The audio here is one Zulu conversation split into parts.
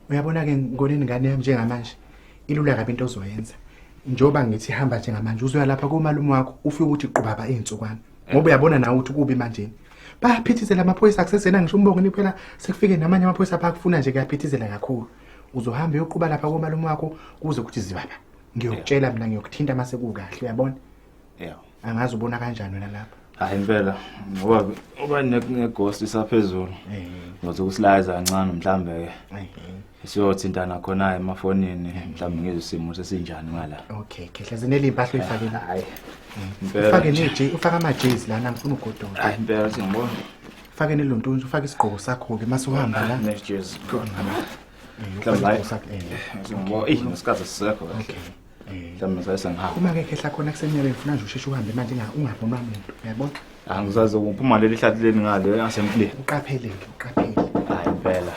Uyabona ke ngoneni ngane yami njengamanje ilula kabi into ozoyenza. Njoba ngithi hamba njengamanje uzoya lapha komalume wakho ufike ukuthi qubaba izinsukwana. Ngoba uyabona nawe ukuthi kubi manje. Bayaphithizela amaphoyisa akusezena ngisho umbongo phela sekufike namanye amaphoyisa abakufuna nje kuyaphithizela kakhulu. Uzohamba uyoquba lapha komalume wakho kuze kuthi zibaba. Ngiyokutshela mina ngiyokuthinta mase kukahle uyabona? Yeah. Angazi ubona kanjani wena lapha. Hayi impela ngoba uba neghost isaphezulu. Eh. Ngothi ukusilayiza kancane mhlambe ke. Eh. Siyothintana khona emafonini mhlambe ngizwe isimo sesinjani ngala. Okay, khehla zinele impahla oyifakile. Hayi. Impela. Ufake neje, ufake amajezi lana ngifuna ugodoka. Hayi impela singibona. Ufake nelontunja, ufake isigqoko sakho ke mase uhamba la. Nejezi khona. Eh, Mhlawumbe ufake hayi. isigqoko sakho eh. Singibona. Eh, nesikhathi sisekho kahle. Okay. Eh. Mhlawumbe sase ngihamba. Uma ke khehla khona kusemnyameni ngifuna nje usheshe uhambe manje ungabonwa muntu, uyabona? Angisazi ukuphuma leli hlathi leli ngale asemfuleni. Uqaphele ke, uqaphele. Hayi impela.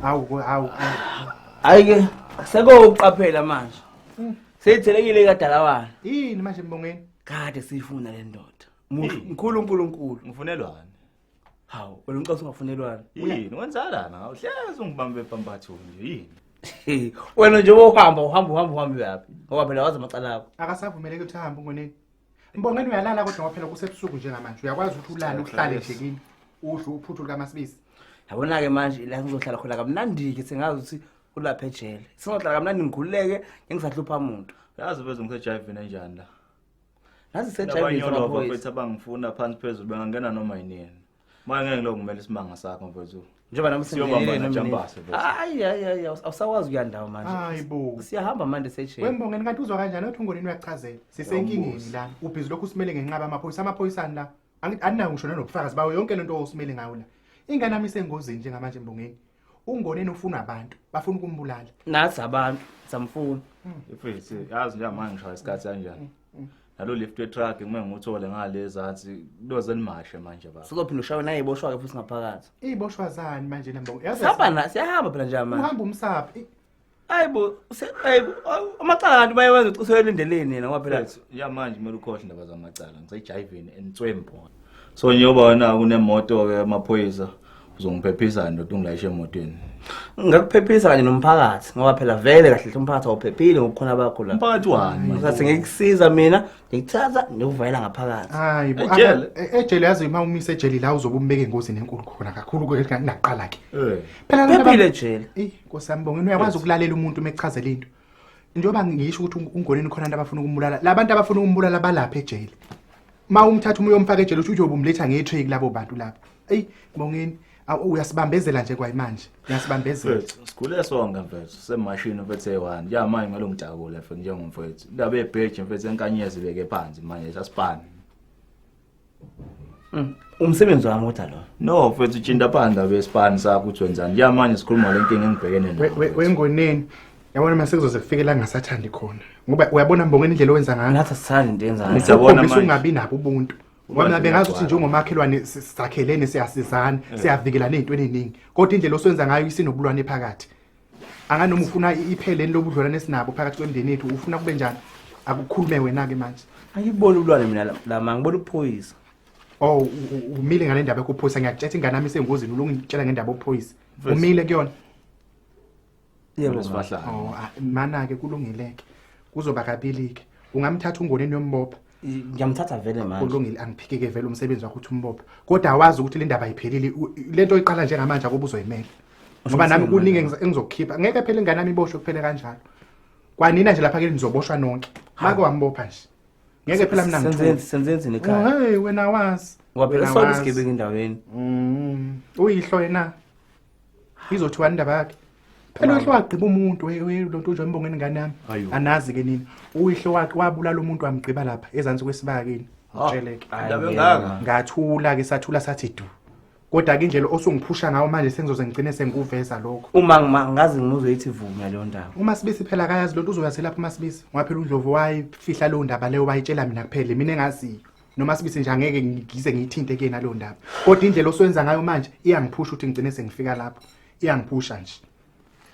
Awu awu. Hayi ke seko uqaphela manje. Seyithelekile kadalawana. Yini manje mbongeni? Kade siyifuna le ndoda. Muhle mkhulu uNkulunkulu. Ngifunelwani? Hawu, wena ucasa ungafunelwani. Yini wenzalana? Uhlezi ungibambe pambathu nje yini? Wena nje uhamba uhamba uhamba uhamba uyaphi? Ngoba phela wazi amacala akho. Akasavumeleki ukuthi ahambe ungoneni. Mbongeni uyalala kodwa ngoba phela kusebusuku njengamanje. Uyakwazi ukuthi ulale uhlale nje kini. Udle uphuthu likaMasibisi. Yabona ke manje la ngizohlala khona kamnandi ke sengazi ukuthi ulapha ejele. Singohlala kamnandi ngikhululeke ngingisahlupha umuntu. Yazi bese ngisejayivini enjani la. Nazi sejayivini Nabanyolova samaphoyisa. mfethu abangifuna phansi phezulu bengangena noma yinini. Manje ngeke ngilokhu ngimele isimanga sakho mfethu. Njengoba nami Siyobamba sengingenile noma nini. naJambase mfethu. Hayi hayi hayi awusakwazi ukuya ndawo manje. Hayi bo. Siyahamba manje sejele. Wembongeni kanti uzwa kanjani uthi ungoneni uyachazela. Sisenkingeni la. Ubhizi lokhu usimele ngenqaba amaphoyisa, amaphoyisani la. Angithi aninawo ngisho nanobufakazi bawo yonke lento osimele ngayo la. Ingane yami isengozini njengamanje mbongeni. Ungoneni ufuna abantu, bafuna ukumbulala. Nathi abantu samfuna. Mfethu yazi nje manje ngishaya isikhathi kanjani. Nalo lift we truck kumele ngiwuthole ngale ezansi kuloze nimashe manje baba. Sizophinda ushawe naye iboshwa ke futhi ngaphakathi. Iboshwa zani manje la mbongo? Yazi Sihamba na siyahamba phela nje manje. uhamba umsaphi. Hayibo, hayibo, amacala kanti bayewenza uciswe elindeleni yena ngoba phela Mfethu ya manje kumele ukhohle indaba zamacala ngisejayivini entswempo. So njengoba wena kunemoto ke amaphoyisa uzongiphephisa ndoda ungilayishe emotweni. Ngakuphephisa kanye nomphakathi ngoba phela vele kahle hle umphakathi awuphephile ngokukhona bakho la. Umphakathi wani manje? Ngathi ngikusiza mina, ngikuthatha ngikuvayela ngaphakathi. Hayi bo. Ejele? Ejele yazi uma umise ejele la uzobe umbeke engozini enkulu khona kakhulu kunaqala ke. Eh. Phela laba- Phephile ejele. Eh, Nkosi yami Mbongeni uyakwazi ukulalela umuntu uma echazela into. Njengoba ngisho ukuthi ungoneni khona abantu abafuna ukumbulala, labantu abafuna ukumbulala balapha ejele. Ma umthatha uma uyomfaka ejele usho uyobe umletha ngetray kulabo bantu lapha. Ey, Mbongeni, uyasibambezela nje kwayimanje. Uyasibambezela. Mfethu sikhule sonke mfethu semashini mfethu eyi-one njengamanje kumele ungitakule mfethu njengomfethu indaba yebheji mfethu enkanyezi ibeke phansi manje sasipani. Umsebenzi wami kodwa lo. No mfethu tshinta phansi indaba yesipani sakho ukuthi wenzani njengamanje sikhuluma le nkinga engibhekene nayo. mfethu. Wengoneni. Yabona mase kuzoze kufike la ngingasathandi khona. Ngoba uyabona Mbongeni indlela owenza ngayo. Nathi asithandi into yenzayo. Yabona Ukhombisa manje. ukungabi nabo ubuntu. Ngoba mina bengazi ukuthi njengomakhelwane sakhelene siyasizana, siyavikelana ezintweni eziningi. Kodwa indlela oswenza ngayo isinobulwane phakathi. Anganoma ufuna ipheleni lobudlelwane esinabo phakathi kwemindeni yethu, ufuna kube njani? Akukhulume wena ke manje. Angiboni ubulwane mina la ma ngibona ubuphoyisa. Oh, umile ngale ndaba yokuphoyisa ngiyakutshela ingane yami isengozini ulungitshela ngendaba yokuphoyisa. Umile kuyona. Yebo. Sifahlane. Oh, mana ke kulungileke. Kuzoba kabili ke. Ungamthatha ungoneni yombopha. Ngiyamthatha vele manje. Kulungile angiphikeke vele umsebenzi wakho ukuthi umbophe. Kodwa awazi ukuthi le ndaba ayiphelile. Lento oyiqala njengamanje akuba uzoyimela. Ngoba nami kuningi engizokukhipha. Ngeke phela ingane yami iboshwe kuphele kanjalo. Kwanina nje lapha ke nizoboshwa nonke. Make wambopha nje. Ngeke phela mina Senzeni ngithule. senzeni ekhaya. Oh, hey wena wazi. Ngoba phela Wena sonke wazi. isigebengu endaweni. Uyihlo yena. Izothiwa indaba yakhe. Phela uyihlo wagqiba umuntu we lonto nje embongeni ingane yami. Ayo. Anazi ke nini. Uyihlo wakhe wabulala umuntu wamgqiba lapha ezansi kwesibaya kini. Utsheleke. Indaba engaka. Ngathula ke sathula sathi du. Kodwa ke indlela osungiphusha ngayo manje sengizoze ngigcine sengikuveza lokho. Uma ngazi ngimuzwe ithi vume leyo ndaba. UMasibisi phela akayazi lonto uzoyazi lapha uMasibisi. Ngoba phela uNdlovu wayifihla leyo ndaba leyo wayitshela mina kuphela mina engaziyo. Noma sibisi nje angeke ngize ngiyithinte kuyena leyo ndaba. Kodwa indlela oswenza ngayo manje iyangiphusha ukuthi ngigcine sengifika lapho. Iyangiphusha nje.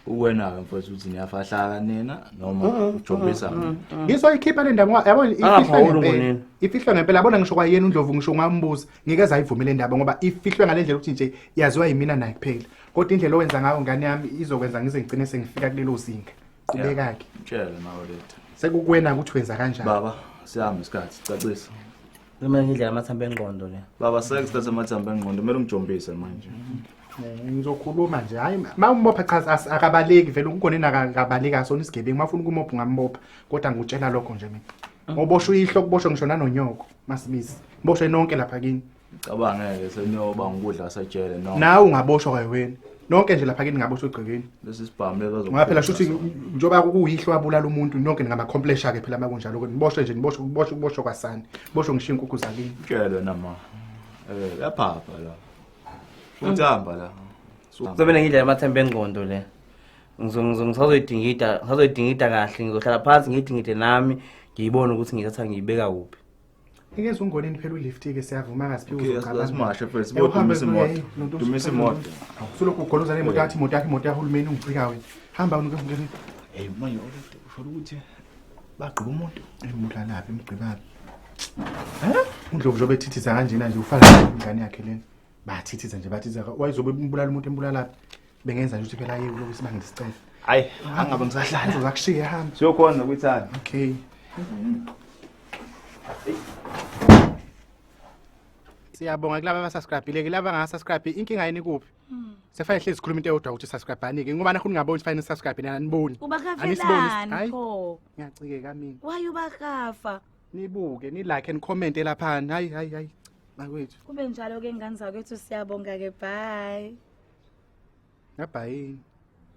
Uwena-ke mfowethu ukuthi niyafahlaka nina noma ujombisa mina. Ngizoyikhipha le ndaba ngoba yabo ifihlwe Angaphawuli ngempela. ngonini. Ifihlwe ngempela yabona ngisho kwayena uNdlovu ngisho ungambuza ngeke aze ayivumele le ndaba ngoba ifihlwe ngale ndlela ukuthi nje yaziwa yimina naye kuphela. Kodwa indlela owenza ngayo ngane yami izokwenza ngize ngigcine sengifika kulelo zinga. Qhubeka-ke. Mtshele nawe lethu. Sekukuwena ukuthi wenza kanjani. Baba, siyahamba isikhathi, cacisa. Noma ngidlela amathambo engqondo le. Baba, sekusikhathi amathambo engqondo, kumele ungijombise manje. Ngizokhuluma nje hayi ma umbopha cha akabaleki vele uNgoneni akabaleki asona isigebengu mafuna ukumbopha ungambopha kodwa ngikutshela lokho nje mina. Ngoboshwa uyihlo kuboshwe ngisho nanonyoko Masibisi. Boshwe nonke lapha kini. Cabangeke seniyoba ngukudla sejele no. Nawe ungaboshwa kwayewena. Nonke nje lapha kini ngaboshwa egcekeni. Lesi sibhamu lezo Ngoba phela shuthi njengoba kuyihlo wabulala umuntu nonke ningamacomplesha ke phela makunjalo ke niboshwe nje niboshwe kuboshwe kuboshwe kwasani. Boshwe ngisho inkukhu zakini. Mtshele nama. Yaphapha la. Futhi hamba la. Kuzobe ngidlela amathambo engqondo le. Ngisazoyidingida, ngisazoyidingida kahle, ngizohlala phansi ngiyidingide nami, ngiyibone ukuthi ngithatha ngiyibeka kuphi. Nikeza uNgoneni phela ulift ke siyavuma akasiphiwe Okay, uzocabanga. asimashe mfethu, Eh, uhambe dumisa imoto. hey, nonto Dumisa imoto. Sulokhu ugoloza nemoto yathi imoto yakhe imoto yahulumeni ungicika wena. Hamba unuke ungene. Hey manje olete usho ukuthi bagqiba umuntu. Embulalaphi emgqibaphi. UNdlovu njengoba ethithiza kanjena nje ufana nengane yakhe lena. Bathithiza nje bathithiza wayezobe umbulala umuntu embulalaphi. Bengenza nje ukuthi phela aye kuloku isibanga isicelo. Hayi, angabe ngisahlala. Uzozakushiya hamba. Siyokhona kwithani. Okay. Siyabonga kulaba abasubscribe ke laba abangasubscribe inkinga yini kuphi? Sefanele hlezi sikhuluma into eyodwa ukuthi subscribe anike ngoba nakho ningaboni fanele subscribe nina aniboni. Anisiboni, Ubakafelani hayi. pho? Ngiyacikeka mina. Why ubakafa? Nibuke ni like and comment lapha. Hayi hayi hayi. Bakwethu. Kube njalo ke ngane zakwethu siyabonga ke bye. Ngabhayini.